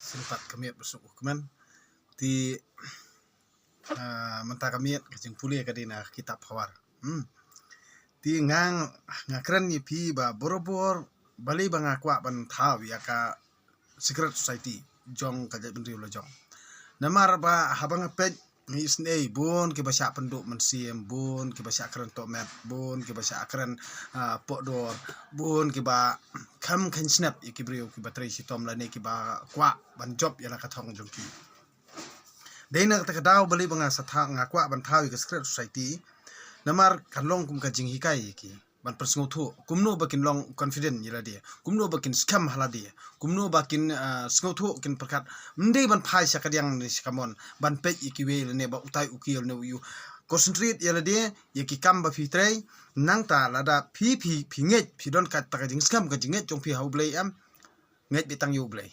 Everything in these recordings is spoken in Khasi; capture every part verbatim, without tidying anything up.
Sngewbha ka miet ba suk u kmen. Te, ah, mynta ka miet ka jingpule ka dei na kitab Hawar. Hmm. Te nga, nga kren ïa phi ba borabor balei ba nga kwah ban thaw ïa ka secret society jong ka jaitbynriew la jong. Namar ba haba nga peit ngi isynei bun kiba shah pynduh mynsiem, bun kiba shah kren tohmet, bun kiba shah kren, ah, pohdor, bun kiba kham kheiñ snep ïa ki briew kiba trei shitom lane kiba kwah ban jop ïa la ka thong jong ki. Dei na kata ka daw balei ba nga sa thaw, nga kwah ban thaw ïa ka secret society. Namar kan long kum ka jinghikai ïa ki ban pynsngewthuh kumno ba kin long confident ïa lade, kumno ba kin skhem ha lade, kumno ba kin, ah, sngewthuh kin pyrkhat. Ym dei ban phai sha kadiang ne sha kamon ban peit ïa kiwei lane ba utai u kiew ne u ïu. Concentrate ïa lade, ïa ki kam ba phi trei. Nangta lada phi, phi, phi ngeit, phi don kata ka jingskhem ka jingngeit jong phi ha U Blei em, ngeit beit tang ïa U Blei.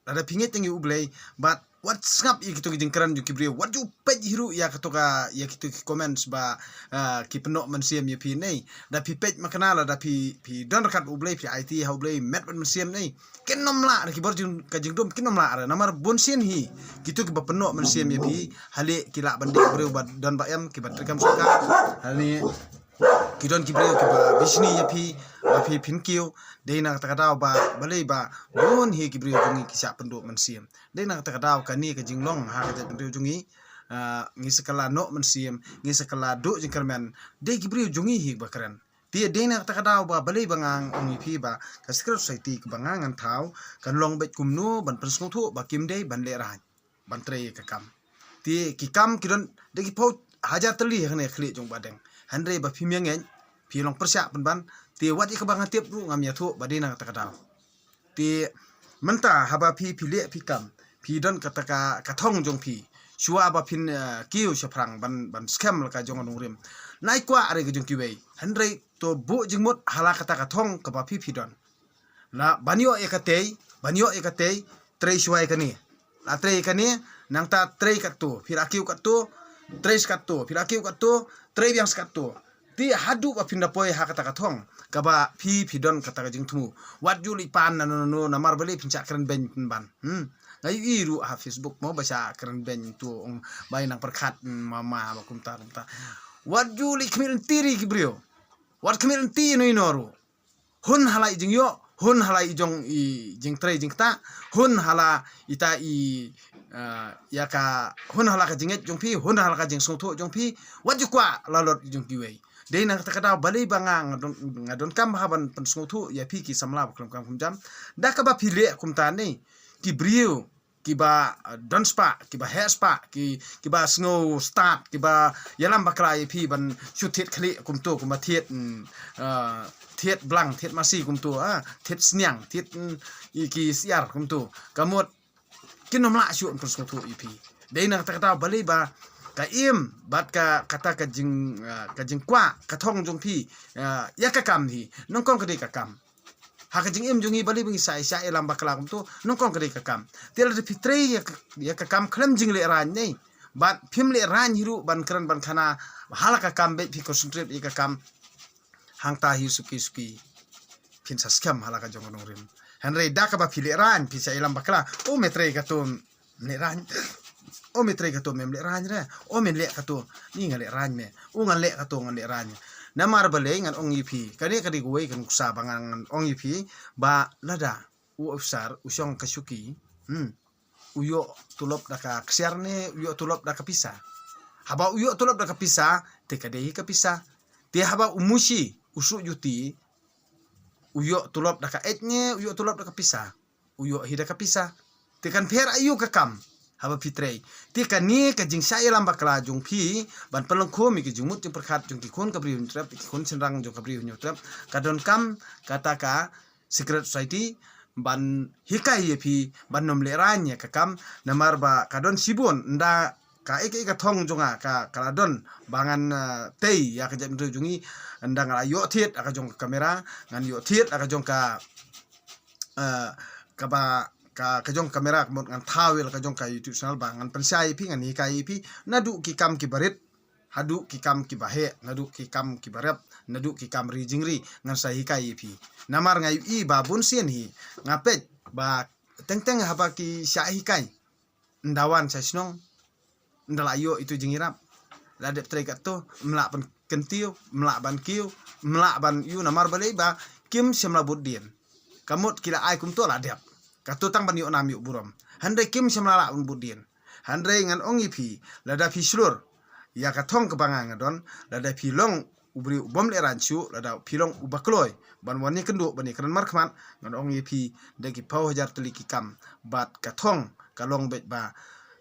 Lada phi ngeit tang ïa U Blei, bad wat sngap ïa kito ki jingkren jong ki briew, wat ju peit hi ruh ïa kito ka, ïa kito ki comments ba, ah, ki pynnoh mynsiem ïa phi nei. Da phi peit makna lada phi, phi don ryngkat U Blei, phi aiti ha U Blei, met bad mynsiem nei. Kin ym lah re ki bor jing, ka jingdum kin ym lah re. Namar bun sien hi kito kiba pynnoh mynsiem ïa phi, hali ki lah ban dei briew ba don ba em, kiba treikam sorkar, hali ki don ki briew kiba bishni ïa phi ba phi phin kiew. Dei na kata ka daw ba balei ba bun hi ki briew jong ngi ki shah pynduh mynsiem. Dei na kata ka daw kane ka jinglong ha ka jaitbynriew jong ngi, ah, ngi sa kylla noh mynsiem, ngi sa kylla duh jingkyrmen. Dei ki briew jong ngi hi ba kren. Te dei na kata ka daw ba balei ba nga ong ïa phi ba ka secret society kaba nga ngan thaw kan long beit kumno ban pynsngewthuh ba kim dei ban lehraiñ ban trei ïa ka kam. Te ki kam ki don da ki phew hajar tylli ha kane ka khlieh jong Bahdeng. Hynrei ba phim ïa ngeit, phi long pyrshah pynban. Te wat ïa kaba nga tip ruh ngam ïathuh ba dei na kata ka daw. Te mynta haba phi, phi leh phi kam, phi don kata ka, ka thong jong phi, shuwa ba phin, eh, kiew shaphrang ban, ban skhem la ka jong ka nongrim. Nai kwah re ka jong kiwei, hynrei to buh jingmut ha la kata ka thong kaba phi, phi don. La ban ïoh ïa katei, ban ïoh ïa katei, trei shuwa ïa kane. La trei ïa kane, nangta trei katto, phi la kiew katto, trei sa katto, phi la kiew katto, trei biang sa katto. Te haduh ba phin da poi ha kata ka thong kaba phi, phi don kata ka jingthmu. Wat ju leit pan na no, no, no, namar balei phin shah kren beiñ pynban. Hmm. Nga ïohi ruh ha Facebook mo ba shah kren beiñ to, um, bai nang pyrkhat, hmm, mama ba kumta kumta. Wat ju leit khmih lynti ri ki briew. Wat khmih lynti ino ino ruh. Hun ha la i jingïoh, hun ha la i jong i jingtrei jingktah, hun ha la ita i, ah, ïa ka, hun ha la ka jingngeit jong phi, hun ha la ka jingsngewthuh jong phi, wat ju kwah la lot i jong kiwei. Dei na kata ka daw balei ba nga, nga don, nga donkam ha ban pynsngewthuh ïa phi ki samla ba khlem kam khlem jam. Da kaba phi leh kumta ne, ki briew kiba, ah, don spah, kiba heh spah, ki, kiba sngew stad, kiba ïalam bakla ïa phi ban shu thied khlieh kumto, kumba thied, mm, ah, thied blang, thied masi kumto, ah, thied sniang, thied, mm, i ki siar kumto. Ka mut kin ym lah shuh ban pynsngewthuh ïa phi. Dei na kata ka daw balei ba ka im bad ka, kata ka jing, ah, ka jingkwah ka thong jong phi, ah, ïa ka kam hi. Nyngkong ka dei ka kam. Ha ka jingim jong ngi balei ba ngi sa, sa ïalam bakla kumto, nyngkong ka dei ka kam. Te lada phi trei ïa ka, ïa ka kam khlem jinglehraiñ ne, bad phim lehraiñ hi ruh ban kren ban khana ha la ka kam, beit phi concentrate ïa ka kam. Hangta hi suki suki phin sa skhem ha la ka jong ka nongrim. Hynrei da kaba phi lehraiñ, phi sa ïalam bakla, o me trei kato, me lehraiñ. O me trei kato, mem lehraiñ re. O men leh kato, ni nga lehraiñ me. O ngan leh kato, ngan lehraiñ. Namar balei ngan ong ïa phi, kane ka dei kawei ka nuksa ba ngan, ngan ong ïa phi, ba lada u officer u shong ka shuki, hmm, u ïoh tulop da ka ksiar ne u ïoh tulop da ka pisa? Haba u ïoh tulop da ka pisa, te ka dei hi ka pisa. Te haba u mushi, u suk juti, u ïoh tulop da ka eit ne u ïoh tulop da ka pisa? U ïoh hi da ka pisa. Te kan pher aïu ka kam haba phi trei? Te kane ka jingshah ïalam bakla jong phi ban pynlong khum ïa ki jingmut jingpyrkhat jong ki khun ka Bri u Hynñiewtrep, ki khun shynrang jong ka Bri u Hynñiewtrep, ka donkam kata ka secret society ban hikai ïa phi ban ym lehraiñ ïa ka kam. Namar ba ka don shibun, ynda ka, ïa ka, ïa ka thong jong nga ka, ka la don ba ngan, eh, tei ïa ka jaitbynriew jong ngi, ynda nga la ïoh thied ha ka jong ka kamera, ngan ïoh thied ha ka jong ka, eh, kaba, ka, ka jong ka kamera, ka mut ngan thaw ïa la ka jong ka YouTube channel ba ngan pynshai ïa phi, ngan hikai ïa phi naduh ki kam kiba rit haduh ki kam kiba heh, naduh ki kam kiba rep, naduh ki kam ri jingri, ngan sa hikai ïa phi. Namar nga ïohi ba bun sien hi nga peit ba Teng teng haba ki shah hikai, ynda wan sha shnong, ynda la ïoh itu jingïarap, la dep trei katto, ym lah ban kyntiew, ym lah ban kiew, ym lah ban ïoh, namar balei ba kim shym la bud dien. Ka mut ki la ai kumto la dep. Katto tang ban ïoh nam ïoh burom. Hynrei kim shym la lah ban bud dien. Hynrei ngan ong ïa phi, lada phi shlur ïa ka thong kaba nga nga don, lada phi long u briew u bym lehrain shuh, lada phi long uba kloi ban wan ïakynduh ban ïakren markhmat, ngan ong ïa phi, da ki phew hajar tylli ki kam, bad ka thong ka long beit ba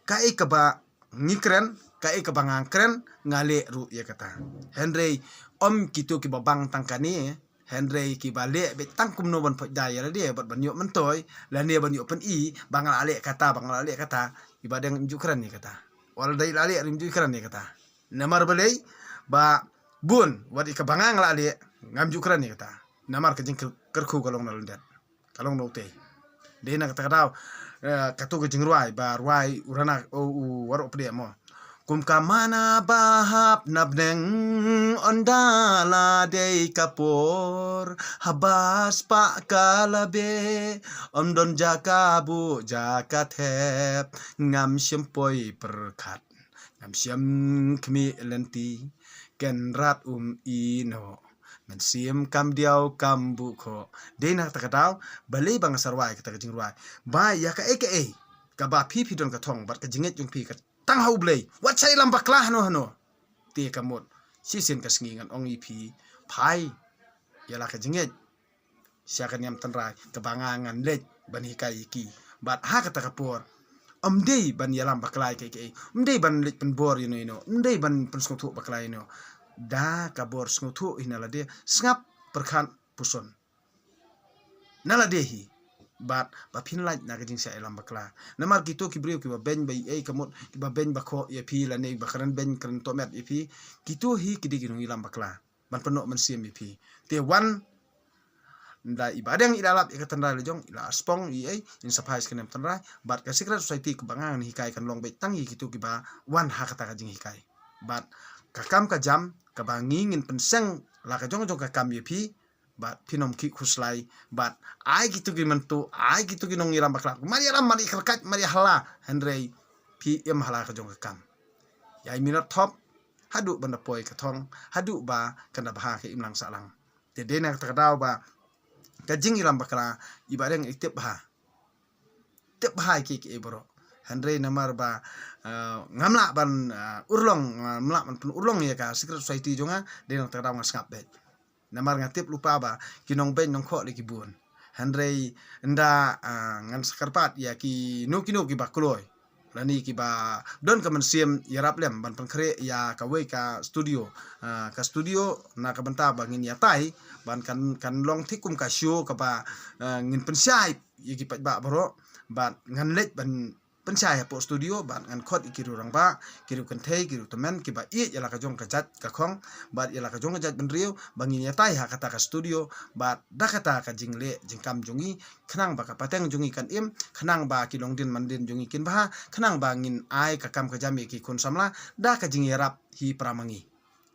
kaei kaba ngi kren, kaei kaba nga kren, nga leh ruh ïa kata. Hynrei ym kito kiba bang tang kane, hynrei kiba leh beit tang kumno ban phoit da ïa lade bad ban ïoh myntoi, lane ban ïoh pyni ba nga la leh kata, ba nga la leh kata, iba dang ym ju kren ïa kata. Wat la dei la leh ruh ym ju kren ïa kata. Namar balei ba bun, wat ïa kaba nga nga la leh, ngam ju kren ïa kata. Namar ka jingkyrkhu ka long na lyndet, ka long na utei. Dei na kata ka daw, eh, katu ka jingrwai ba rwai u Rana, u, u Waroh Pdeng mo. Kum ka mana ba hap na bneng, ynda la dei ka por, haba spah ka la beh, ym don jaka buh jaka thep, ngam shym poi pyrkhat, ngam shym khmih lynti, kynrad um ïehnoh, mynsiem kam diaw kam buh khoh. Dei na kata ka daw, balei ba nga sa rwai kata ka jingrwai? Ba ïa kaei kaei kaba phi phi don ka thong bad ka jingngeit jong phi ka tang ha U Blei. Wat sa ïalam bakla hano hano. Te ka mut shisien ka sngi ngan ong ïa phi, phai ïa la ka jingngeit sha ka niam tynrai kaba nga ngan leit ban hikai ïa ki. Bad ha kata ka por, ym dei ban ïalam bakla ïa kaei kaei, ym dei ban leit pynbor ïano ïano, ym dei ban pynsngewthuh bakla ïano. Da ka bor sngewthuh hi na lade, sngap, pyrkhat, puson na lade hi. Bad ba phin lait na ka jingshah ïalam bakla. Namar kito ki briew kiba beiñ ba ïeit, ka mut kiba beiñ ba khoh ïa phi lane ba kren beiñ kren tohmet ïa phi, kito hi ki dei ki nongïalam bakla ban pynnoh mynsiem ïa phi. Te wan, ynda i Bah Deng i la lap ïa ka tynrai la jong, i la spong ïa ei, in sa phai sha ka niam tynrai, bad ka secret society kaba nga ngan hikai kan long beit tang ïa kito kiba wan ha kata ka jinghikai. Bad ka kam ka jam kaba ngi ngin pynseng la ka jong jong ka kam ïa phi, bad phin ym khih khuslai, bad ai kito ki mynta, ai kito ki nongïalam bakla, mar ïalam, mar ïakyrkhat, mar ïahala, hynrei phi im ha la ka jong ka kam. Ïai minot thop haduh ban da poi ka thong, haduh ba kan da bha ka imlang sahlang. Te dei na kata ka daw ba ka jingïalam bakla, i Bah Deng i tip bha, tip bha ïa kiei kiei baroh. Hynrei namar ba, eh, ngam lah ban, eh, urlong, ngam lah ban pynurlong ïa ka secret society jong nga, dei na kata ka daw nga sngap beit. Namar nga tip lypa ba ki nongbeiñ nongkhoh la ki bun. Hynrei ynda, ah, ngan sa kyrpad ïa kino kino kiba kloi lane kiba don ka mynsiem ïarap lem ban pynkhreh ïa kawei ka studio, ah, ka studio na ka bynta ba ngin ïatai ban kan, kan long thik kum ka show kaba, ah, ngin pynshai ïa ki paidbah baroh, bad ngan leit ban pynshai hapoh studio, bad ngan khot ïa ki riew rangbah, ki riew kynthei, ki riew tymmen, kiba ïeit ïa la ka jong ka jait ka khong bad ïa la ka jong ka jaitbynriew, ba ngin ïatai ha kata ka studio, bad da kata ka jingleh jingkam jong ngi, khnang ba ka pateng jong ngi kan im, khnang ba ki longdien mandien jong ngi kin bha, khnang ba ngin ai ka kam ka jam ïa ki khun samla da ka jingïarap hi para ma ngi.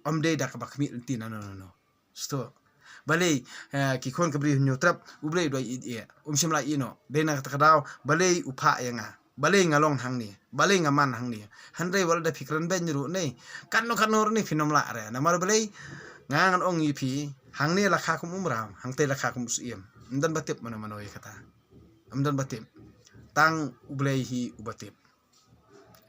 Ym dei da kaba khmih lynti nano nano. Sto. Balei, eh, ki khun ka Bri Hynñiewtrep, U Blei u dei ïeit ïa, um shym la ïehnoh. Dei na kata ka daw, balei u phah ïa nga, balei nga long hangne, balei nga man hangne. Hynrei wat la da phi kren beiñ ruh ne, katno katno ruh ne phin ym lah re. Namar balei? Nga ngan ong ïa phi, hangne la kha kum u mraw, hangtei la kha kum u syiem. Ym don ba tip mano mano ïa kata. Ym don ba tip. Tang U Blei hi uba tip.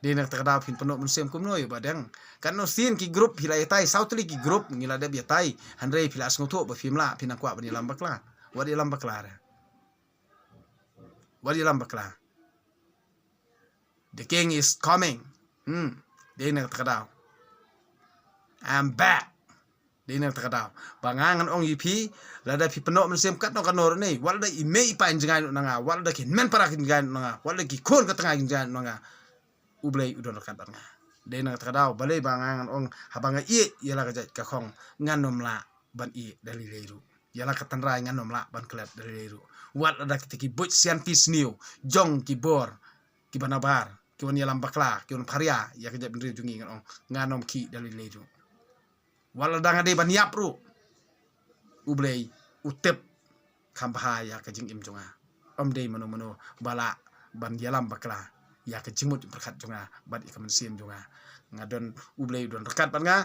Dei na kata ka daw phin pynnoh mynsiem kumno ïa Bah Deng? Katno sien ki group phi la ïatai, saw tylli ki group ngi la dep ïatai. Hynrei phi la sngewthuh ba phim lah, phi nang kwah ban ïalam bakla. Wat ïalam bakla re. Wat ïalam bakla. The king is coming. Hmm. Dei na kata ka daw, I'm back. Dei na kata ka daw ba nga ngan ong ïa phi, lada phi pynnoh mynsiem katno katno ruh ne, wat lada i mei i pa in jngai noh na nga, wat lada ki hynmen para kin jngai noh na nga, wat lada ki khun ka tnga kin jngai noh na nga, U Blei u don ryngkat bad nga. Dei na kata ka daw, balei ba nga ngan ong, haba nga ïeit ïa la ka jait ka khong, ngan ym lah ban ïeit da lei lei ruh. Ïa la ka tynrai ngan ym lah ban klet da lei lei ruh. Wat lada kita ki buit scientist new jong ki bor kiba nabar, ki wan ïalam bakla, ki wan pharia ïa ka jaitbynriew jong ngi, ngan ong, ngan ym khih da lei lei ruh. Wat lada nga dei ban ïap ruh, U Blei u tip kham bha ïa ka jingim jong nga. ym dei mano mano ba lah ban ïalam bakla ïa ka jingmut jingpyrkhat jong nga bad ïa ka mynsiem jong nga. Nga don, U Blei u don ryngkat bad nga,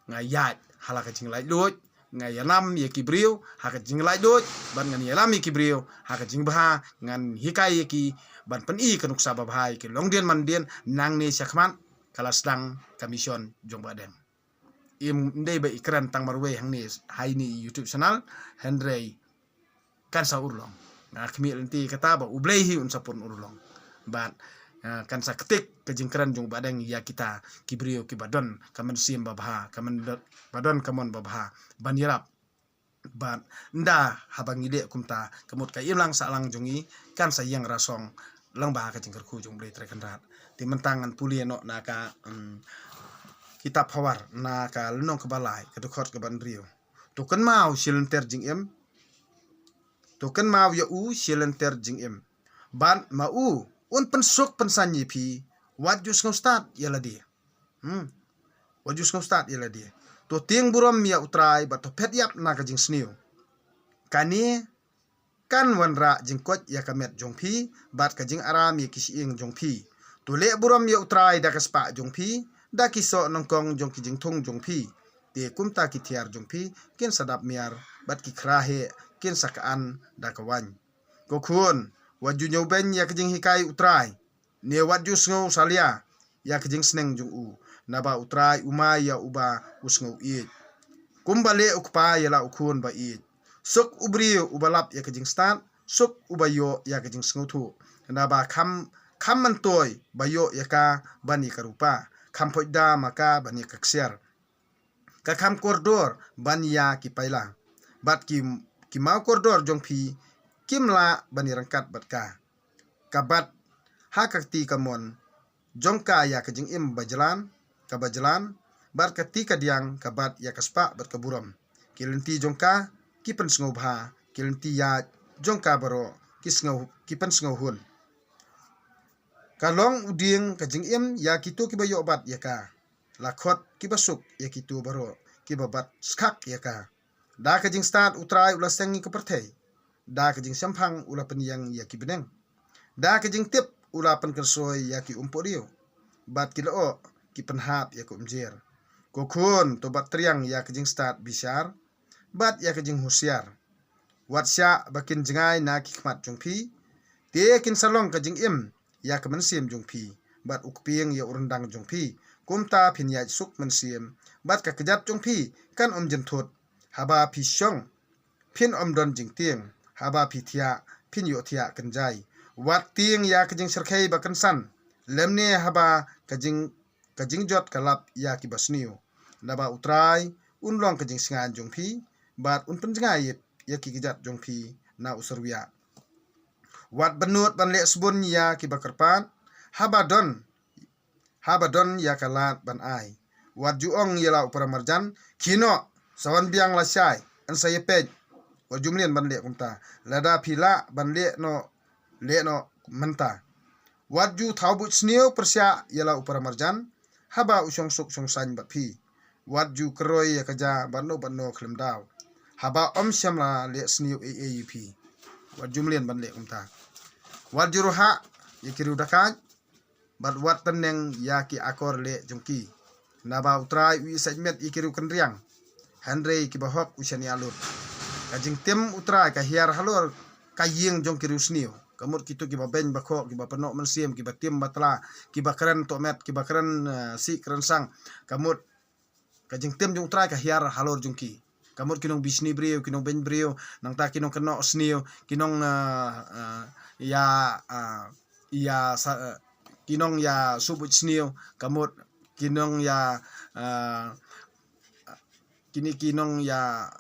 nga ïaid ha la ka jinglaitluid, nga ïalam ïa ki briew ha ka jinglaitluid, bad ngan ïalam ïa ki briew ha ka jingbha, ngan hikai ïa ki ban pyni ka nuksa babha ïa ki longdien mandien nangne shakhmat. Ka la sdang ka mission jong Bah Deng. Ym dei ba i kren tang marwei hangne ha ine i YouTube channel, hynrei kan sa urlong. Nga khmih lynti kata ba U Blei hi un sa pynurlong. Bad, ah, kan sa ktik ka jingkren jong Bah Deng ïa kita ki briew kiba don ka mynsiem babha, ka myn-, ba don ka mon babha ban ïarap. Bad ynda haba ngi leh kumta, ka mut ka imlang sahlang jong ngi kan sa ïeng rasong lyngba ka jingkyrkhu jong U Blei Trai Kynrad. Te mynta ngan pule noh na ka, em, kitab Hawar, na ka lynnong kaba lai, ka dkhot kaba hynriew. To kynmaw shi lynter jingim. To kynmaw ïa u shi lynter jingim. Bad ma u un pynsuk pynsaiñ ïa phi, wat ju sngewstad ïa lade. Hmm. Wat ju sngewstad ïa lade. To tieng burom ïa U Trai bad to phet ïap na ka jingsniew. Kane kan wanrah jingkoit ïa ka met jong phi bad ka jingaram ïa ki shyieng jong phi. To leh burom ïa U Trai da ka spah jong phi, da ki soh nyngkong jong ki jingthung jong phi. Te kumta ki thiar jong phi kin sa dap miar bad ki khra heh kin sa kyar da ka waiñ. Ko khun, wat ju ñiewbeiñ ïa ka jinghikai U Trai, ne wat ju sngew salia ïa ka jingsneng jong u, naba U Trai u mai ïa uba u sngew ïeit. Kumba leh u kpa ïa la u khun ba ïeit. Suk u briew uba lap ïa ka jingstad, suk uba ïoh ïa ka jingsngewthuh. Naba kham, kham myntoi ba ïoh ïa ka ban ïa ka rupa, kham phoit da ma ka ban ïa ka ksiar. Ka kham kordor ban ïa ki paila, bad ki, ki maw kordor jong phi kim lah ban ïa ryngkat bad ka. Ka bat ha ka kti kamon jong ka ïa ka jingim ba jlan, kaba jlan, bad ka kti kadiang ka bat ïa ka spah bad ka burom. Ki lynti jong ka ki pynsngewbha, ki lynti ïaid jong ka baroh ki sngew, ki pynsngewhun. Ka long u dieng ka jingim ïa kito kiba ïoh bat ïa ka. La khot kiba suk ïa kito baroh kiba bat skhak ïa ka. Da ka jingstad U Trai u la seng ïa ka pyrthei. Da ka jingshemphang u la pynïeng ïa ki bneng. Da ka jingtip u la pynkyrsoi ïa ki umpohriew. Bad ki lyoh ki pynhap ïa ka umjer. Ko khun, to bat triang ïa ka jingstad bishar bad ïa ka jinghusiar. Wat shah ba kin jngai na ki khmat jong phi, te kin sa long ka jingim ïa ka mynsiem jong phi, bad u kpieng ïa u ryndang jong phi. Kumta phin ïaid suk mynsiem, bad ka kjat jong phi kan ym jynthut. Haba phi shong, phin ym don jingtieng. Haba phi thiah, phin ïoh thiah kynjai. Wat tieng ïa ka jingsyrkhei ba kynsan, lymne haba ka jing, ka jingjot ka lap ïa kiba sniew. Naba U Trai un long ka jingsngain jong phi, bad un pynjngai ïa ki kjat jong phi na u syrwiah. Wat bynnud ban leh sbun ïa kiba kyrpad, haba don, haba don ïa ka lad ban ai. Wat ju ong ïa la u paramarjan, khie noh, sa wan biang lashai, yn sa ïa peit. Wat ju mlien ban leh kumta. Lada phi lah ban leh noh, leh noh mynta. Wat ju thaw buit sniew pyrshah ïa la u paramarjan, haba u shong suk shong saiñ bad phi. Wat ju kyroi ïa ka ja bad no bad no khlem daw, haba ym shym la leh sniew ei ei ïa phi. Wat ju mlien ban leh kumta. Wat ju ruhah ïa ki riew dakaid, bad wat tynneng ïa ki akor leh jong ki. Naba U Trai u ïasaid met ïa ki riew kynriang, hynrei kiba hok u shaniah lut. Ka jingtim U Trai ka hiar halor ka ïing jong ki riew sniew. Ka mut kito kiba beiñ ba khoh, kiba pynnoh mynsiem, kiba tim ba tla, kiba kren tohmet, kiba kren, eh, sih kren sang. Ka mut ka jingtim jong U Trai ka hiar halor jong ki. Ka mut ki nongbishni briew, ki nongbeiñ briew, nangta ki nongkynnoh sniew, ki nong, eh, eh, ïa, eh, ïa sa, eh, ki nong ïa subuit sniew, ka mut ki nong ïa, eh, kine ki nong ïa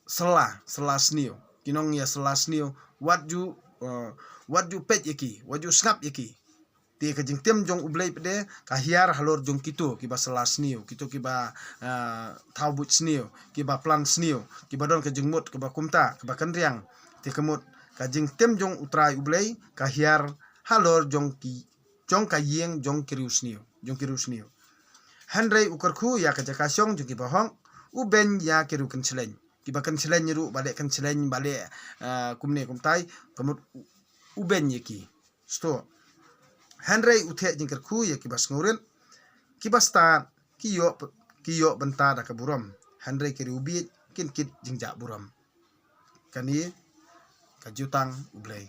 sylla, sylla sniew. Ki nong ïa sylla sniew, wat ju, eh, wat ju peit ïa ki, wat ju sngap ïa ki. Te ka jingtim jong U Blei pat de ka hiar halor jong kito kiba sylla sniew, kito kiba, eh, thaw buit sniew, kiba plan sniew, kiba don ka jingmut kaba kumta, kaba kynriang. Te ka mut ka jingtim jong U Trai U Blei ka hiar halor jong ki, jong ka ïing jong ki riew sniew, jong ki riew sniew. Hynrei u kyrkhu ïa ka jaka shong jong kiba hok, u beiñ ïa ki riew kynshlei. Kiba kynshlei ruh ba leh kynshlei, ba leh, eh, kumne kumtai, ka mut u, u beiñ ïa ki. Sto. Hynrei u theh jingkyrkhu ïa kiba sngewrit, kiba stad, ki ïoh, ki ïoh bynta da ka burom. Hynrei ki riewbieit kin kit jingjah burom. Kane ka jutang U Blei.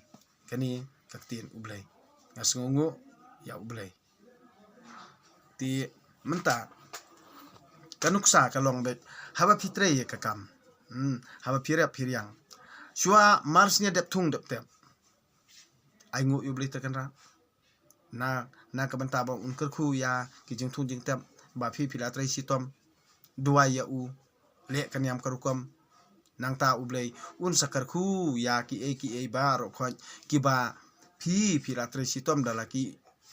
Kane ka ktien U Blei. Nga sngewnguh ïa U Blei. Te mynta ka nuksa ka long beit haba phi trei ïa ka kam. Hmm, haba phi rep phi riang. Shuwa mar sngewdep thung dep tep. Ai nguh ïa U Blei Trai Kynrad. Na, na ka bynta ba un kyrkhu ïa ki jingthung jingtep ba phi phi la trei shitom. Duwai ïa u, leh ka niam ka rukom. Nangta U Blei un sa kyrkhu ïa kiei kiei baroh khoit kiba phi phi la trei shitom da la ki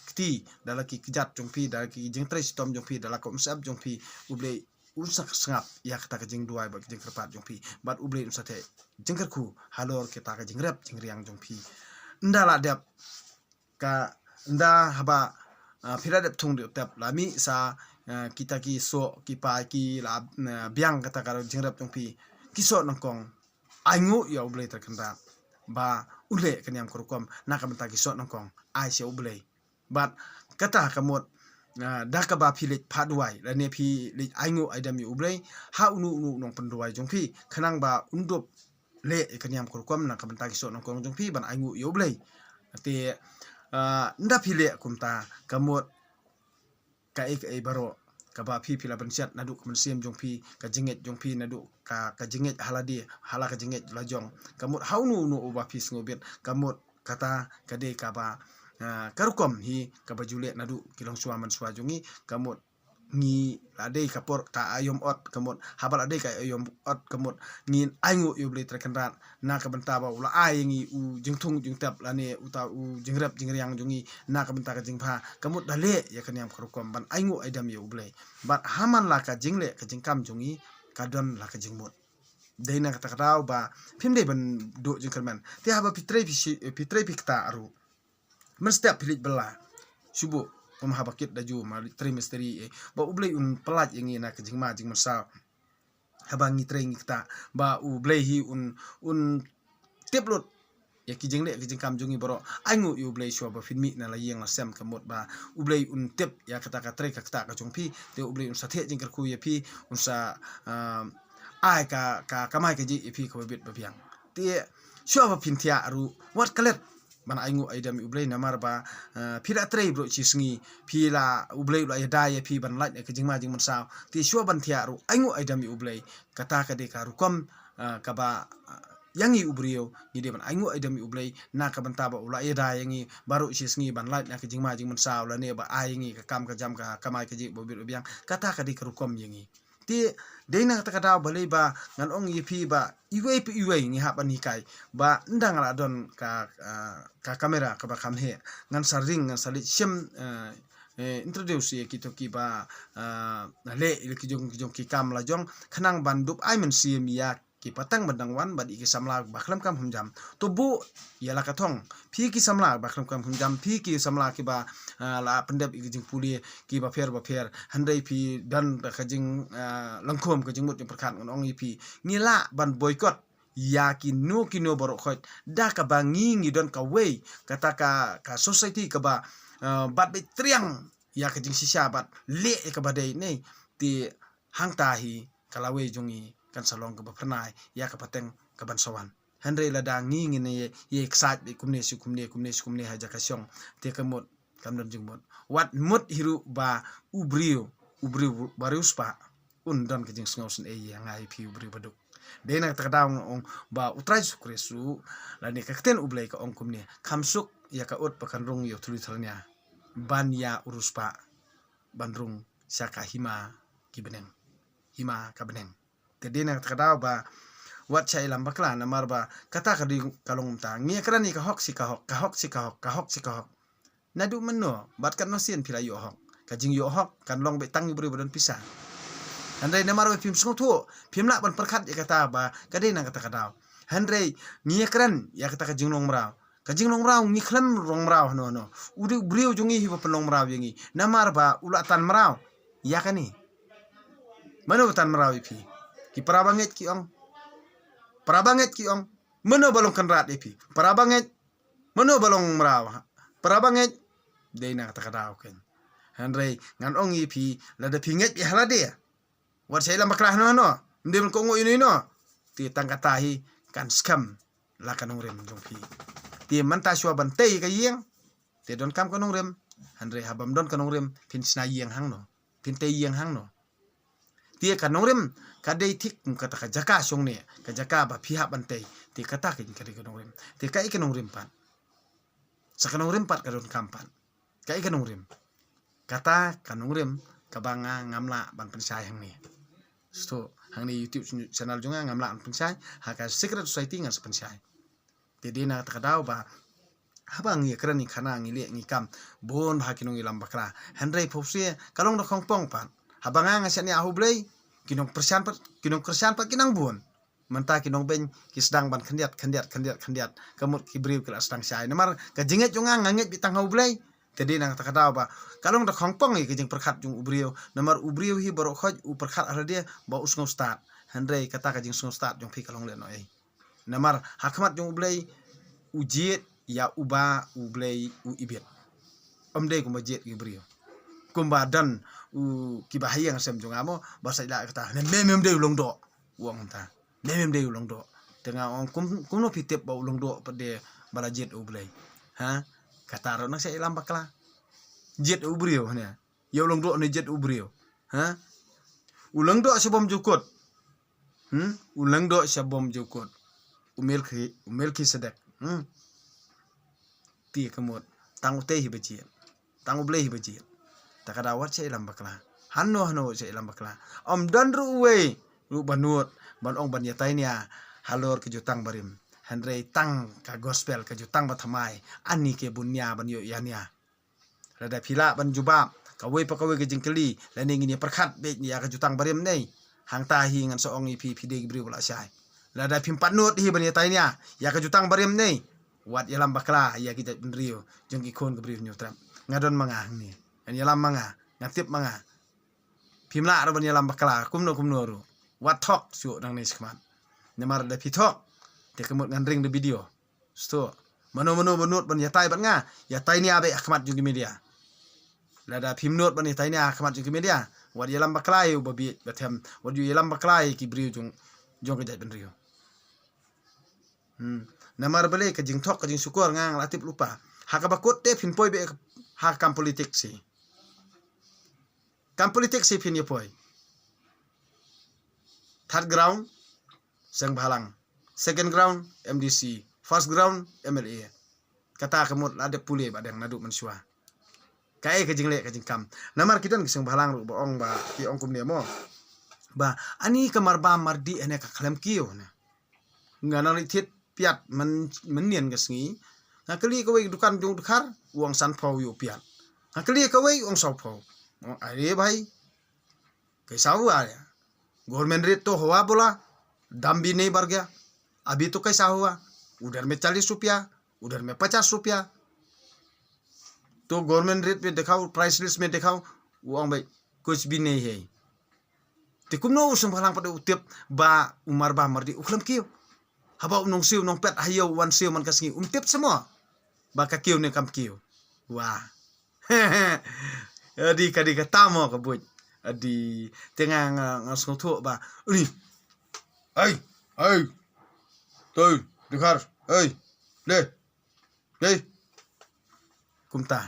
kti, da la ki kjat jong phi, da la ki jingtrei shitom jong phi, da la ka umsyep jong phi. U Blei un sa sngap ïa kata ka jingduwai bad ka jingkyrpad jong phi. Bad U Blei un sa theh jingkyrkhu halor kata ka jingrep jingriang jong phi. Ynda la dep ka, ynda haba, ah, phi la dep thung dep tep la mih sa, ah, kita ki soh ki pai ki la, ah, biang kata ka jingrep jong phi. Ki soh nyngkong, ai nguh ïa U Blei Trai Kynrad ba u leh ka niam ka rukom na ka bynta ki soh nyngkong. Ai sha U Blei. Bad kata ka mut, ah, da kaba phi leit phah duwai lane phi leit ai nguh ai dem ïa U Blei ha uno uno u nongpynduwai jong phi, khnang ba un dup leh ïa ka niam ka rukom na ka bynta ki soh nyngkong jong phi ban ai nguh ïa U Blei. Te, ah, ynda phi leh kumta ka mut kaei kaei baroh kaba phi phi la bynshet naduh ka mynsiem jong phi, ka jingngeit jong phi, naduh ka, ka jingngeit ha lade, ha la ka jingngeit la jong. Ka mut ha uno uno uba phi sngewbit, ka mut kata ka dei kaba, ah, ka rukom hi kaba ju leh naduh ki longshuwa manshuwa jong ngi. Ka mut ngi la dei ka por ka aïom ot, ka mut haba la dei ka aïom ot, ka mut ngin ai nguh ïa U Blei Trai Kynrad na ka bynta ba u la ai ïa ngi u jingthung jingtep lane uta u jingrep jingriang jong ngi na ka bynta ka jingbha. Ka mut da leh ïa ka niam ka rukom ban ai nguh ai dem ïa U Blei. Bad ha man la ka jingleh ka jingkam jong ngi ka don la ka jingmut. Dei na kata ka daw ba phim dei ban duh jingkyrmen. Te haba phi trei phi shi-, phi trei phi kta ruh, mynstep phi leit bylla shuh, kum haba kit da ju ma leit trei mistri, eh, ba U Blei un pyllait ïa ngi na ka jingma jingmynsaw. Haba ngi trei ngi kta ba U Blei hi un, un tip lut ïa ki jingleh ki jingkam jong ngi baroh. Ai nguh ïa U Blei shuwa ba phin mih na la ïing la sem, ka mut ba U Blei un tip ïa kata ka trei ka kta ka jong phi. Te U Blei un sa theh jingkyrkhu ïa phi, un sa, ah, ai ka, ka kamai kajih ïa phi kaba bit ba biang. Te shuwa ba phin thiah ruh, wat klet ban ai nguh ai dem ïa U Blei namar ba, eh, phi la trei baroh shi sngi, phi la, U Blei u la ïada ïa phi ban lait na ka jingma jingmynsaw. Te shuwa ban thiah ruh ai nguh ai dem ïa U Blei. Kata ka dei ka rukom, eh, kaba, eh, ïa ngi u briew ngi dei ban ai nguh ai dem ïa U Blei na ka bynta ba u la ïada ïa ngi baroh shi sngi ban lait na ka jingma jingmynsaw lane ba ai ïa ngi ka kam ka jam ka kamai kajih ba bit ba biang. Kata ka dei ka rukom ïa ngi. Te dei na kata ka daw balei ba ngan ong ïa phi ba iwei pa iwei ngi hap ban hikai ba ynda nga la don ka, ah, ka kamera kaba kham heh, ngan sa ring, ngan sa leit shem, eh, eh, introduce ïa kito kiba, ah, leh ïa ki jong, ki jong ki kam la jong, khnang ban dup ai mynsiem ïa ki pateng ba dang wan bad ïa ki samla ba khlem kam kham jam. To buh ïa la ka thong. Phi ki samla ba khlem kam kham jam, phi ki samla kiba, ah, la pyndep ïa ki jingpule kiba pher ba pher. Hynrei phi don ka jing, ah, langkhum ka jingmut jingpyrkhat, ngan ong ïa phi. Ngi lah ban boycott ïa kino kino baroh khoit da kaba ngi ngi don kawei kata ka, ka society kaba, ah, bat beit triang ïa ka jingshisha bad leh ïa kaba dei ne. Te hangta hi ka lawei jong ngi kan sa long kaba phyrnai ïa ka pateng kaban sa wan. Hynrei lada ngi ngin ïa, ïa ksaid beit kumne shi kumne, kumne shi kumne ha jaka shong, te ka mut kam don jingmut. Wat mut hi ruh ba u briew, u briew ba riewspah un don ka jingsngew sngewsih ïa nga ïa phi u briew baduk. Dei na kata ka daw nga ong ba U Trai Jisu Khrist ruh lane ka ktien U Blei ka ong kumne, kham suk ïa ka ut ba kan rung ïa u thylliej thyllia ban ïa u riewspah ban rung sha ka hima ki bneng, hima ka bneng. Te dei na kata ka daw ba wat sha ïalam bakla namar ba kata ka dei ka long mynta. Ngi ïakren ïa ka hok shi ka hok, ka hok shi ka hok, ka hok shi ka hok. Naduh mynno bad katno sien phi la ïoh hok? Ka jingïoh hok kan long beit tang ïa u briew ba don pisa. Hynrei namar ba phim sngewthuh, phim lah ban pyrkhat ïa kata ba ka dei na kata ka daw. Hynrei ngi ïakren ïa kata ka jinglong mraw. Ka jinglong mraw ngi khlem long mraw hano hano. U dei u briew jong ngi hi ba pynlong mraw ïa ngi. Namar ba u la tan mraw ïa kane. Mano ba tan mraw ïa phi? Ki para bangeit ki ong. Para bangeit ki ong. Mano ba long kynrad ïa phi? Para bangeit. Uno ba long mraw para ba ngeit. Dei na kata ka daw ken. Hynrei ngan ong ïa phi, lada phi ngeit ïa halade, wat sa ïalam bakla hano hano. Ym dei ban kohnguh ïano ïano. Te tang kata hi kan skhem la ka nongrim jong phi. Te mynta shuwa ban tei ka ïing, te donkam ka nongrim. Hynrei haba ym don ka nongrim, phin shna ïing hangno? Phin tei ïing hangno? Te ka nongrim ka dei thik kum kata ka jaka shong ne, ka jaka ba phi hap ban tei. Te kata ka dei ka nongrim. Te kaei ka nongrim pat? Sa ka nongrim pat ka donkam pat. Kaei ka nongrim? Kata ka nongrim kaba nga ngam lah ban pynshai hangne. Sto hangne YouTube channel jong nga ngam lah ban pynshai, ha ka secret society ngan sa pynshai. Te dei na kata ka daw ba haba ngi kren ngi khana ngi leh ngi kam, bun bha ki nongïalam bakla. Hynrei phewse ka long da khongpong pat. Haba nga nga shaniah ha U Blei, ki nongkyrshan pat, ki nongkyrshan pat ki nang bun. Mynta ki nongbeiñ ki sdang ban khyndiat khyndiat khyndiat khyndiat. Ka mut ki briew ki la sdang shai. Namar ka jingngeit jong nga nga ngeit beit tang ha U Blei. Te dei na kata ka daw ba ka long da khongpong ïa ka jingpyrkhat jong u briew. Namar u briew hi baroh khoit u pyrkhat halade ba u sngew stad. Hynrei kata ka jingsngew stad jong phi ka long lehnohei. Namar ha khmat jong U Blei, u jied ïa uba U Blei u ibit. Ym dei kumba jied ki briew. Kumba don u kiba ha ïing ha sem jong nga mo, ba sa ïa lah kata, ne me mem dei u Lyngdoh. U ong kumta. Me mem dei u Lyngdoh. Te nga ong kum, kumno phi tip ba u Lyngdoh pat dei ba la jied U Blei? Ha? Kata ruh nang sa ïalam bakla. Jied u briew ne. Ïa u Lyngdoh ne jied u briew? Ha? U Lyngdoh sha bym jukut. Hmm? U Lyngdoh sha bym jukut. U Melki, u Melkisedek. Hmm? Te ka mut tang utei hi ba jied. Tang U Blei hi ba jied. Ta ka daw wat sa ïalam bakla. Hano hano wat sa ïalam bakla. Ym don ruh uwei ruh ba nud ban ong ban ïatai nia halor ka jutang barim. Hynrei tang ka gospel ka jutang bathymmai. Ani ki bun nia ban ïoh ïa nia. Lada phi lah ban jubab kawei pa kawei ka jingkylli, lane ngin ïa pyrkhat beit ïa ka jutang barim ne. Hangta hi ngan sa ong ïa phi, phi dei ki briew ba la shai. Lada phim pat nud hi ban ïatai nia ïa ka jutang barim ne, wat ïalam bakla ïa ki jaitbynriew jong ki khun ka briew Hynñiewtrep. Nga don ma nga hangne. Ngan ïalam ma nga, nga tip ma nga. Phim lah ruh ban ïalam bakla kumno kumno ruh. Wat thok shuh nangne shakhmat. Namar lada phi thok, te ka mut ngan ring da video. Sto. Mano mano ba nud ban ïatai bad nga, ïatai nia beit ha khmat jong ki media. Lada phim nud ban ïatai nia ha khmat jong ki media, wat ïalam bakla ïa u babieit bathem, wat ïalam bakla ïa ki briew jong, jong ka jaitbynriew. Hmm. Namar balei ka jingthok ka jingshukor nga nga la tip lypa. Ha kaba kut te phin poi beit ha kam politik shi. Kam politik shi phin ïa poi. Third ground, Seng Bhalang. Second ground, M D C. First ground, M L A. Kata ka mut la dep pule ba dang naduh mynshuwa. Kaei ka jingleh ka jingkam. Namar ki don ki Seng Bhalang ruh ba ong ba ki ong kumne mo. Ba ani ka marbam mardih hane ka khlem kiew ne. Nga nang leit thied piat myn, mynnin ka sngi. Nga kylli kawei ka dukan jong u dkhar, u ong sanphew ïa u piat. Nga kylli kawei u ong sawphew. Ong, "अरे भाई, कैसा हुआ है? गवर्नमेंट रेट तो हुआ बोला, दाम भी नहीं बढ़ गया। अभी तो कैसा हुआ? उधर में चालीस रुपया, उधर में पचास रुपया। तो गवर्नमेंट रेट में दिखाओ, प्राइस लिस्ट में दिखाओ।" U ong beit, "कुछ भी नहीं है।" Te kumno u Seng Bhalang pat u tip ba u marbam mardih u khlem kiew? Haba u nongsiew nongpet ha ïew u wan siew man ka sngi, um tip seh mo ba ka kiew ne kam kiew? Wah. Adi ka dei kata mo ka buit. Adi te nga nga, nga sngewthuh ba. Uni. Ai, ai. Toi, dkhar. Ai. Le. Le. Kumta.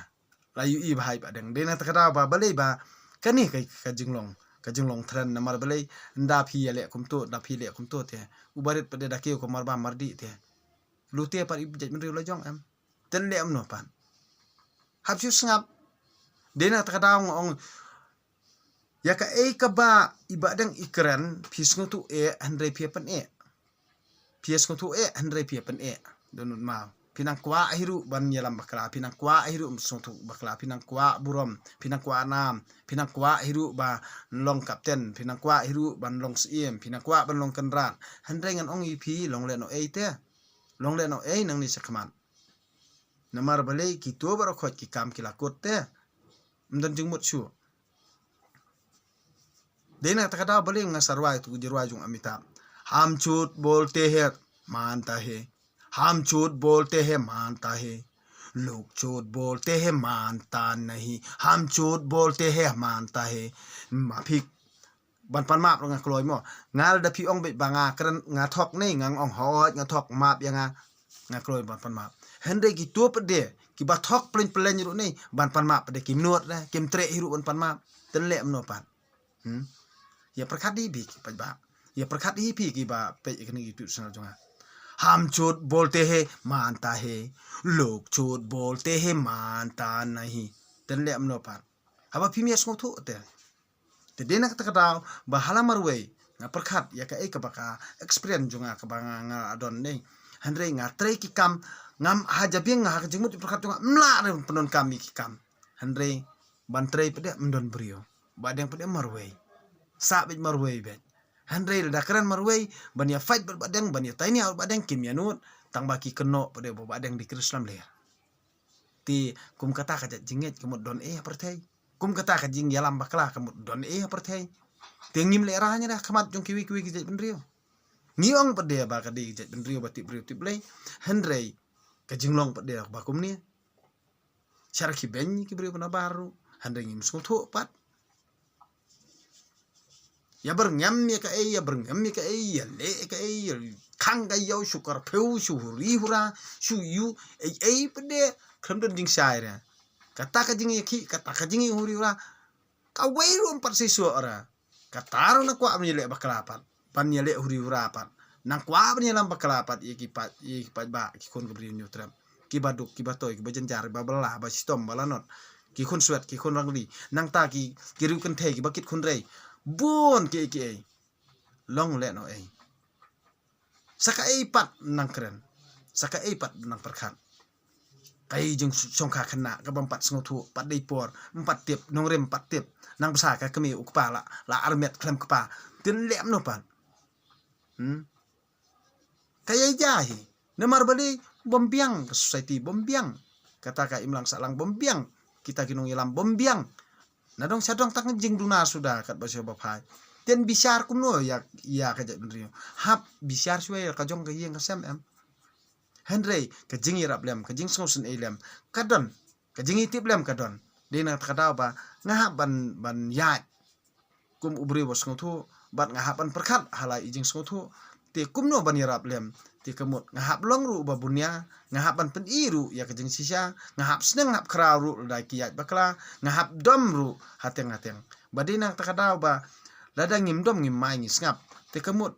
La ïohi ba hai ba dang. Dei na kata ka daw ba balei ba kane ka, ka jinglong, ka jinglong trend namar balei, ynda phi ïaleh kumto, ynda phi leh kumto te. U barit pat da kiew ka marbam mardih te. Lute pat i jaitbynriew la jong em. Te leh kumno pat? Hap shu sngap. Dei na kata ka daw nga ong. Ïa kaei kaba i Bahdeng i kren, phi sngewthuh eh, hynrei phi pyneh. Phi sngewthuh eh, hynrei phi pyneh. Dohnud maw. Phi nang kwah hi ruh ban ïalam bakla, phi nang kwah hi ruh ban sngewthuh bakla, phi nang kwah burom, phi nang kwah nam, phi nang kwah hi ruh ban long kapten, phi nang kwah hi ruh ban long syiem, phi nang kwah ban long kynrad. Hynrei ngan ong ïa phi long lehnohei te. Long lehnohei nangne shakhmat. Namar balei kito baroh khoit ki kam ki la kut te. Ym don jingmut shuh. Dei na kata ka daw balei nga sa rwai tu ka jingrwai jong Amitabh. हम झूठ बोलते हैं, मानता है। हम झूठ बोलते हैं मानता है, लोग झूठ बोलते हैं मानता नहीं, हम झूठ बोलते हैं मानता है. Ma phi ban pan map ruh nga kloi mo. Nga lada phi ong beit ba nga kren, nga thok ne, nga ong hooid, nga thok, map ïa nga. Nga kloi ban pan map. Hynrei kito pat de kiba thok plein plein ruh ne, ban pan map pat de kim nud de, kim treh hi ruh ban pan map. Te leh kumno pat? Hmm? Ïa pyrkhat hi phi ki paidbah. Ïa pyrkhat hi phi kiba peit ïa kane ka YouTube channel jong nga. हम झूठ बोलते हैं मानता है, लोग झूठ बोलते हैं मानता नहीं. Te leh kumno pat? Haba phim ïa sngewthuh te. Te dei na kata ka daw ba ha la marwei nga pyrkhat ïa kaei kaba ka experience jong nga kaba nga, nga don ne. Hynrei nga trei ki kam, ngam ha jabieng nga ha ka jingmut jingpyrkhat jong nga, ym lah re pyndonkam ïa ki kam. Hynrei ban trei pat de ym don briew. Ba dang pat de marwei. Sah beit marwei beit. Hynrei lada kren marwei, ban ïa fight bad ba dang, ban ïa tainia bad ba dang, kim ïa nud, tang ba ki kynnoh pat de ba ba dang dei ki riewslem leh. Te kum kata ka jait jingngeit ka mut don eh ha pyrthei. Kum kata ka jingïalam bakla ka mut don eh ha pyrthei. Te ngim leh rah ne ha khmat jong kiwei kiwei ki jait bynriew. Ngi ong pat de ba ka dei jait bynriew ba tip briew tip Blei. Hynrei ka jinglong pat de ba kumne. Sha ki beiñ ki briew ba nabar ruh. Hynrei ngim sngewthuh pat. Ïa byrngem ïa kaei, ïa byrngem ïa kaei, ïa leh ïa kaei, ïa khang ka ïew, shu curfew, shu huri hura, shu ïu ei ei pat de, khlem don jingshai re. Kata ka jingïakhih, kata ka jingïahuri hura. Kawei ruh ym pat shisha re. Kata ruh nang kwah ban ïaleh bakla pat, ban ïaleh huri hura pat. Nang kwah ban ïalam bakla pat ïa ki paid, ïa ki paidbah, ki khun ka Bri u Hynñiewtrep. Kiba duk, kiba toi, kiba jynjar, kiba bylla, ba shitom, ba lanot. Ki khun swet, ki khun rangli. Nangta ki, ki riewkynthei, kiba kit khun rei. Bun kiei kiei. Long lehnohei. Sa kaei pat nang kren. Sa kaei pat nang pyrkhat. Kaei jingshongkha khynnah kaba ym pat sngewthuh, pat dei por, ym pat tip, nongrim ym pat tip. Nang bsa ka kmie u kpa la, la armet khlem kpa. Te leh kumno pat? Hmm? Ka ïai jia hi. Namar balei? Bym biang ka society, bym biang. Kata ka imlang sahlang bym biang. Kita ki nongïalam bym biang. Na dong sha dong tang jingduna suda katba sha ba phai. Te bishar kumno ïa, ïa ka jaitbynriew? Hap bishar shuwa ïa ka jong ka ïing ka sem em. Hynrei ka jingïarap lem, ka jingsngewsynei lem ka don, ka jingïatip lem ka don. Dei na kata ka daw ba nga hap ban, ban ïaid kum u briew ba sngewthuh, bad nga hap ban pyrkhat ha la i jingsngewthuh. Te kumno ban ïarap lem? Te ka mut nga hap long ruh ba bunia, nga hap ban pyni ruh ïa ka jingshisha, nga hap sneng hap khraw ruh lada ki ïaid bakla, nga hap dom ruh hateng hateng. Ba dei na kata ka daw ba lada ngim dom ngim mai ngi sngap. Te ka mut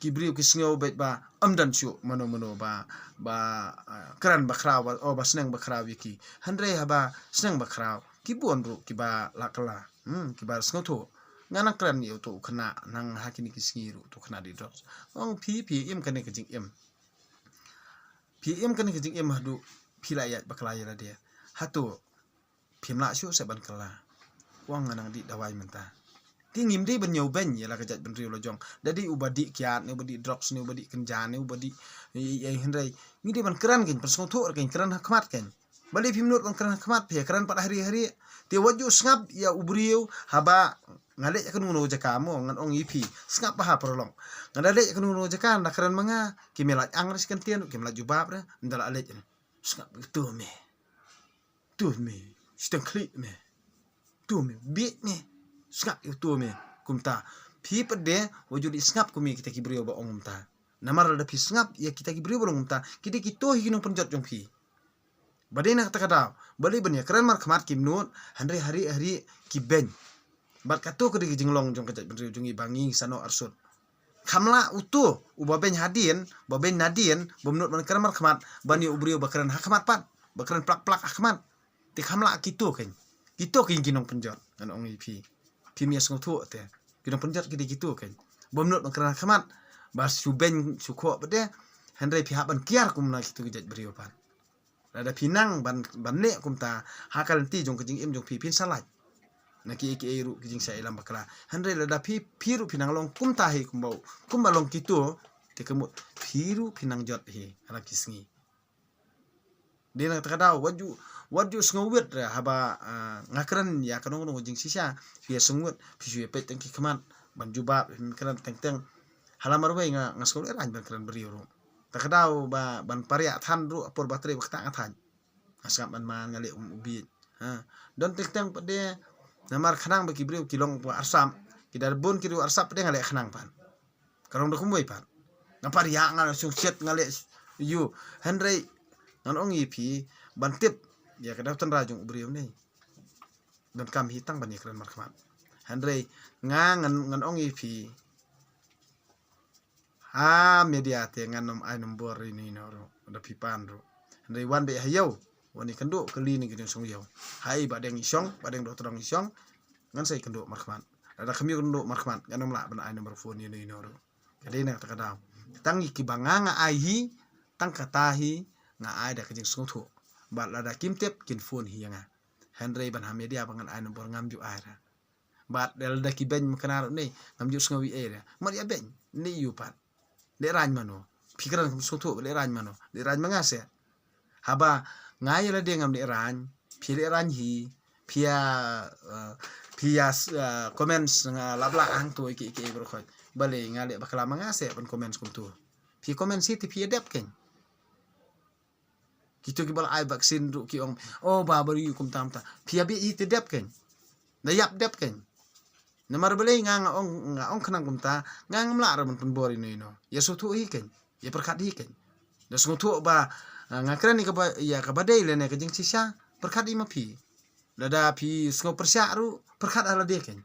ki briew ki sngew beit ba ym don shuh mano mano ba, ba, ah, kren ba khraw ba, oh, ba sneng ba khraw ïa ki. Hynrei haba sneng ba khraw ki bun ruh kiba la kylla, hmm, kiba sngewthuh. Nga nang kren ïa uto u khynnah nang ha kine ki sngi ruh uto u khynnah dih drugs. Ong phi, phi im kane ka jingim. Phi im kane ka jingim haduh phi la ïaid bakla ïa lade. Hato phim lah shuh seh ban kylla? Ong nga nang dih dawai mynta. Te ngim dei ban ñiew beiñ ïa la ka jaitbynriew la jong. Da dei uba dih kiad ne, uba dih drugs ne, uba dih kynja ne, uba dih ei ei, hynrei ngi dei ban kren kein, pynsngewthuh kein, kren ha khmat kein. Balei phim nud ban kren ha khmat, phi kren pat ha rieh ha rieh? Te wat ju sngap ïa u briew haba nga leit ïa kano kano jaka mo, ngan ong ïa phi. Sngap bha paralok. Nga da leit ïa kano kano jaka, nga da kren ma nga, kim ïa lait ang re shi kyntien, kim lait jubab re, nga da la leit re. Sngap ïa uto me. Uto me, shiteng khlieh me. Uto me, bieit me. Sngap ïa uto me. Kumta. Phi pat de, wat ju dei sngap kum ïa kita ki briew ba ong kumta. Namar lada phi sngap ïa kita ki briew ba ong kumta, ki dei kito hi ki nongpynjot jong phi. Ba dei na kata ka daw, balei ban ïa kren markhmat kim nud, hynrei ha rieh ha rieh ki beiñ. Bad kato ka dei ka jinglong jong ka jaitbynriew jong ngi ba ngi sa noh arsut. Kham lah uto uba beiñ hadien, ba beiñ nadien, bym nud ban kren markhmat, ban ïa u briew ba kren ha khmat pat, ba kren plak plak ha khmat. Te kham lah kito kein. Kito kein ki nongpynjot, ngan ong ïa phi. Phim ïa sngewthuh te. Ki nongpynjot ki dei kito kein. Bym nud ban kren ha khmat, ba shu beiñ shu khoh pat de. Hynrei phi hap ban kiar kumna kito ki jaitbriew pat. Lada phi nang ban, ban leh kumta, ha ka lynti jong ka jingim jong phi, phin sa lait na kiei kiei ruh ki jingshah ïalam bakla. Hynrei lada phi, phi ruh phi nang long kumta hi kumba, kumba long kito, te ka mut phi ruh phi nang jot hi ha la ki sngi. Dei na kata ka daw, wat ju, wat ju sngewwit re haba, ah, nga kren ïa kano kano ka jingshisha, phi ïa sngewwit, phi shu ïa peit tang ki khmat ban jubab, phi kren teng teng. Hala marwei nga, nga sngewlehrain ban kren briew ruh. Ta ka daw ba, ban pariah than ruh, ha por ba trei ba ktah nga than. Nga sngap ban man, nga leh kum u bieit. Ha. Don teng teng pat de, namar khnang ba ki briew ki long ba arsap. Ki da bun ki briew arsap pat de nga leh khnang pat. Ka long da kumwei pat. Nga pariah, nga sngewsih, nga leh ïa u. Hynrei ngan ong ïa phi, ban tip ïa ka daw tynrai jong u briew ne. Donkam hi tang ban ïakren markhmat. Hynrei nga ngan, ngan ong ïa phi, ha media te ngan ym ai nombor ïa ino ino ruh, da phi pan ruh. Hynrei wan beit ha ïew, wan ïakynduh kylli na ki jingsngewsih. Haei ba dang i shong, ba dang doh tyrong i shong, ngan sa ïakynduh markhmat. Lada kham ïakynduh markhmat, ngan ym lah ban ai nombor phone ïa ino ino ruh. Ka dei na kata ka daw. Tang ïa kiba nga nga ai hi, tang kata hi nga ai da ka jingsngewthuh. Bad lada kim tip, kin phone hi ïa nga. Hynrei ban ha media ba ngan ai nombor, ngam ju ai ra. Bad lada ki beiñ ma kane ruh ne, ngam ju sngew ei ei ra. Mar ïa beiñ, ne ïa u pat. Lehrain mano. Phi kren kum sngewthuh, lehrain mano. Lehrain ma nga se. Haba nga ïa lade ngam lehrain, phi lehrain hi, phi ïa, eh, phi ïa, eh, comments nga lap lah hangto ïa ki, ïa ki baroh khoit. Balei nga leh bakla ma nga se ban comments kumto. Phi comments hi te phi ïa dep keiñ. Kito kiba la ai vaccine ruh ki ong, oh, ba bari kumta kumta. Phi ïa bit hi te dep keiñ. Da ïap dep keiñ. Namar balei nga, nga ong, nga ong khnang kumta, nga ngam lah ra ban pynbor ino ino. Ïa sngewthuh hi keiñ. Ïa pyrkhat hi keiñ. Da sngewthuh ba, ah, nga kren ïa kaba, ïa kaba dei lane ka jingshisha, pyrkhat hi ma phi. Lada phi sngew pyrshah ruh, pyrkhat ha lade keiñ.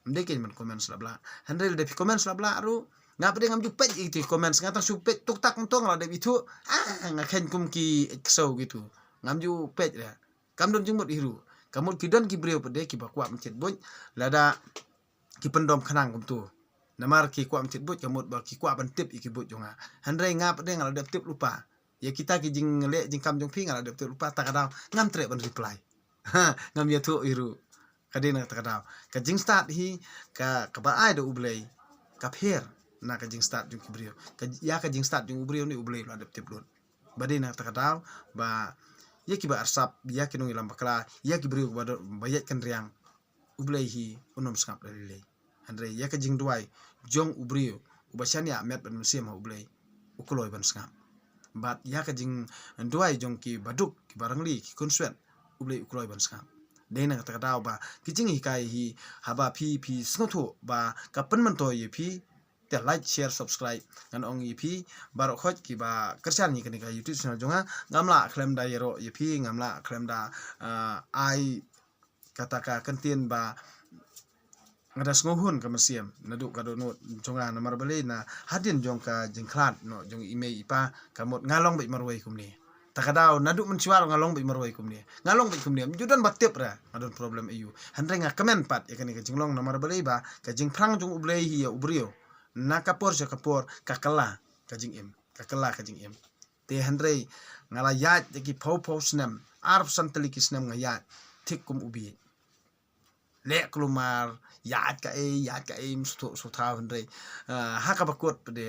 Ym dei keiñ ban comment slap lah. Hynrei lada phi comment slap lah ruh, nga pat de ngam ju peit ïa ki comment, nga tang shu peit tuk tak kumto nga la dep ithuh. Ah, nga kheiñ kum ki ksew kito. Ngam ju peit re. Kam don jingmut hi ruh. Ka mut ki don ki briew pat de kiba kwah ban thied buit. Lada ki pyndom khnang kumto. Namar ki kwah ban thied buit ka mut ba ki kwah ban tip ïa ki buit jong nga. Hynrei nga pat de nga la dep tip lypa. Ïa kita ki jingleh jingkam jong phi nga la dep tip lypa, ta ka daw ngam treh ban reply. Ha, ngam ïathuh hi ruh. Ka dei na kata ka daw. Ka jingstad hi ka, kaba ai da U Blei ka pher na ka jingstad jong ki briew. Ka, ïa ka jingstad jong u briew ne U Blei u la dep tip lut. Ba dei na kata ka daw ba ïa kiba arsap, ïa ki nongïalam bakla, ïa ki briew ba do, ba ïaid kynriang, U Blei hi un ym sngap da lei lei. Hynrei ïa ka jingduwai jong u briew uba shaniah met bad mynsiem ha U Blei, u kloi ban sngap. Bad ïa ka jingduwai jong kiba duk, kiba rangli, ki khunswet, U Blei u kloi ban sngap. Dei na kata ka daw ba ki jinghikai hi, haba phi, phi sngewthuh ba ka pynmyntoi ïa phi, te like, share, subscribe. Ngan ong ïa phi baroh khoit kiba kyrshan ïa kane ka YouTube channel jong nga, ngam lah khlem da ïaroh ïa phi, ngam lah khlem da, ah, ai kata ka kyntien ba nga da sngewhun ka mynsiem naduh ka dohnud jong nga, namar balei, na hadien jong ka jingkhlad noh jong i mei i pa, ka mut nga long beit marwei kumne. Ta ka daw naduh mynshuwa nga long beit marwei kumne. Nga long beit kumne. Ym ju don ba tip re nga don problem aïu. Hynrei nga kmen pat ïa kane ka jinglong, namar balei ba ka jingpyrshang jong U Blei hi ïa u briew, na ka por sha ka por ka kylla ka jingim. Ka kylla ka jingim. Te hynrei nga la ïaid ïa ki phew phew snem, arphew san tylli ki snem nga ïaid thik kum u bieit. Leh kulmar, ïaid kaei, ïaid kaei, ym sngewthuh sngewthaw, hynrei, ah, ha kaba kut pat de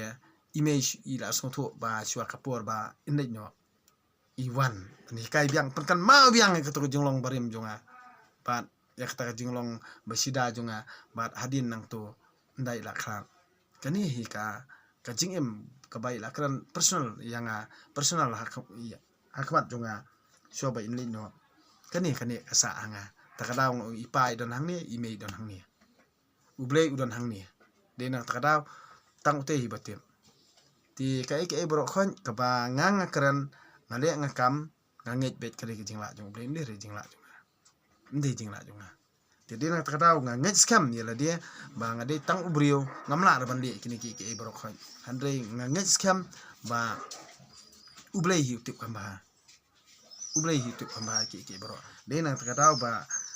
i mei i la sngewthuh ba shuwa ka por ba in leit noh, i wan ban hikai biang, pynkynmaw biang ïa kato ka jinglong barim jong nga. Bad ïa kata ka jinglong ba shida jong nga, bad hadien nangto ym dei la khlad. Kane hi ka, ka jingim kaba i la kren personal ïa nga, personal ha ka, ïa, ha khmat jong nga. Shuwa ba in leit noh, kane, kane ka sah ha nga. Ta ka daw nga ong i pa i don hangne, i mei i don hangne, U Blei u don hangne. Dei na kata ka daw tang u te hi ba tip. Te kaei kaei baroh khoit kaba nga nga kren, nga leh nga kam, nga ngeit beit ka dei ka jinglah jong U Blei, ym dei re jinglah jong nga. Ym dei jinglah jong nga. Te dei na kata ka daw nga ngeit skhem ïa lade ba nga dei tang u briew, ngam lah re ban leh kine kiei kiei baroh khoit. Hynrei nga ngeit skhem ba U Blei hi u tip kham bha. U Blei hi u tip kham bha kiei kiei baroh. Dei na kata ka daw ba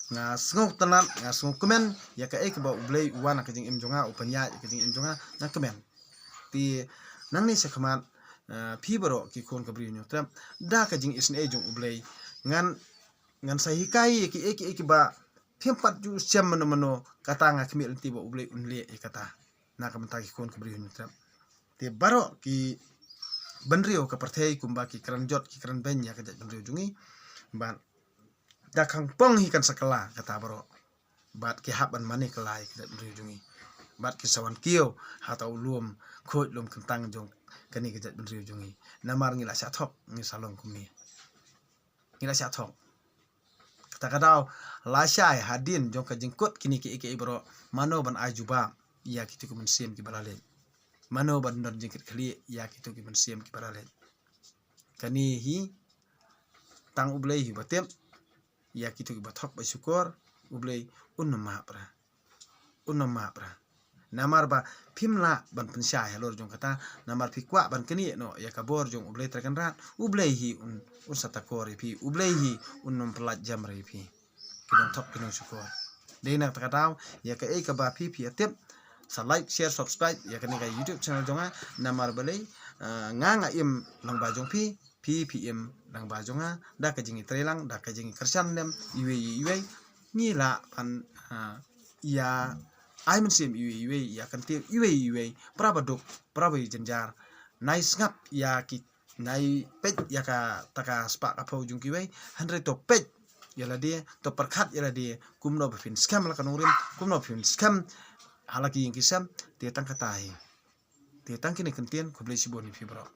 nga sngewtynnat, nga sngewkmen ïa kaei kaba U Blei u wan ha ka jingim jong nga, u pynïaid ïa ka jingim jong nga, nga kmen. Te nangne shakhmat, eh, phi baroh ki khun ka Bri u Hynñiewtrep, da ka jingisynei jong U Blei, ngan, ngan sa hikai ïa kiei kiei kiba phim pat ju shem mano mano, kata nga khmih lynti ba U Blei un leh ïa kata na ka bynta ki khun ka Bri u Hynñiewtrep. Te baroh ki bynriew ka pyrthei kumba ki kren jot ki kren beiñ ïa ka jaitbynriew jong ngi, bad da khang pong hi kan sa kylla kata baroh. Bad ki hap ban mane kylla ïa ka jaitbynriew jong ngi. bad ki sa wan kiew ha uta u lum khuid lum kyntang jong kane ka jaitbynriew jong ngi. Namar ngi la shah thok, ngi sa long kum ngi. Ngi la shah thok. Kata ka daw, lashai hadien jong ka jingkut kine kiei kiei baroh, mano ban ai jubab ïa kito ki mynsiem kiba la leit? Mano ban don jingkitkhlieh ïa kito ki mynsiem kiba la leit? Kane hi tang U Blei hi ba tip. Ïa kito kiba thok ba shukor, U Blei un ym map ra. Un ym map ra. Namar ba phim lah ban pynshai halor jong kata, namar phi kwah ban knieh noh ïa ka bor jong U Blei Trai Kynrad, U Blei hi un, un sa takor ïa phi, U Blei hi un ym pyllait jam ra ïa phi. Ki nongthok ki nongshukor. Dei na kata ka daw, ïa kaei kaba phi phi ïa tip, sa like, share, subscribe ïa kane ka YouTube channel jong nga, namar balei, ah, nga nga im lang ba jong phi, phi phi im lang ba jong nga, da ka jingïatreilang, da ka jingïakyrshan lem iwei ïa iwei. Ngi lah ban, ah, ïa ai mynsiem iwei ïa iwei, ïa kyntiew iwei ïa iwei, para ba duk, para ba ïa jynjar. Nai sngap ïa ki, nai peit ïa kata ka spah ka phew jong kiwei, hynrei to peit ïa lade, to pyrkhat ïa lade, kumno ba phin skhem ha la ka nongrim, kumno ba phin skhem ha la ki ïing ki sem. Te tang kata hi. Te tang kine ki kyntien, khublei shibun ïa phi baroh.